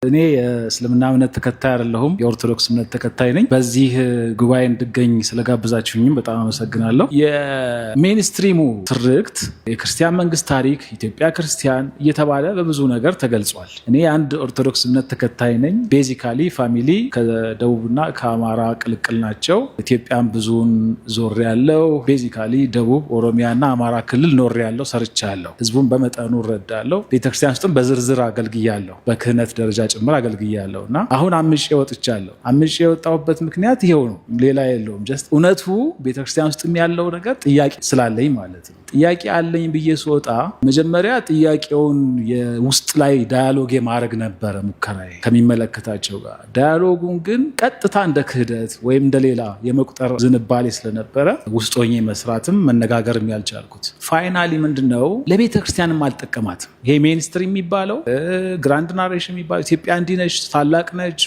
እኔ የእስልምና እምነት ተከታይ አይደለሁም፣ የኦርቶዶክስ እምነት ተከታይ ነኝ። በዚህ ጉባኤ እንድገኝ ስለጋበዛችሁኝም በጣም አመሰግናለሁ። የ mainstream ኡ ትርክት የክርስቲያን መንግስት ታሪክ፣ ኢትዮጵያ ክርስቲያን እየተባለ በብዙ ነገር ተገልጿል። እኔ አንድ ኦርቶዶክስ እምነት ተከታይ ነኝ። Basically family ከደቡብና ከአማራ ቅልቅል ናቸው። ኢትዮጵያን ብዙውን ዞሬያለሁ። Basically ደቡብ፣ ኦሮሚያና አማራ ክልል ኖሬያለሁ፣ ሰርቻለሁ። ህዝቡን በመጠኑ እረዳለሁ። ቤተክርስቲያን ውስጥም በዝርዝር አገልግያለሁ፣ በክህነት ደረጃ ጭምር አገልግያለሁ እና አሁን አምጬ ወጥቻለሁ። አምጬ የወጣሁበት ምክንያት ይሄው ነው፣ ሌላ የለውም። Just እውነቱ ቤተክርስቲያን ውስጥም ያለው ነገር ጥያቄ ስላለኝ ማለት ነው። ጥያቄ አለኝ ብዬ ስወጣ መጀመሪያ ጥያቄውን የውስጥ ላይ dialogue የማድረግ ነበረ ሙከራዬ ከሚመለከታቸው ጋር። Dialogue ኡን ግን ቀጥታ እንደ ክህደት ወይም እንደሌላ የመቁጠር ዝንባሌ ስለነበረ ውስጥ ሆኜ መስራትም መነጋገርም ያልቻልኩት። Finally ምንድነው፣ ለቤተክርስቲያንም አልጠቀማትም። ይሄ mainstream የሚባለው grand narration የሚባለው ኢትዮጵያ እንዲህ ነች፣ ታላቅ ነች፣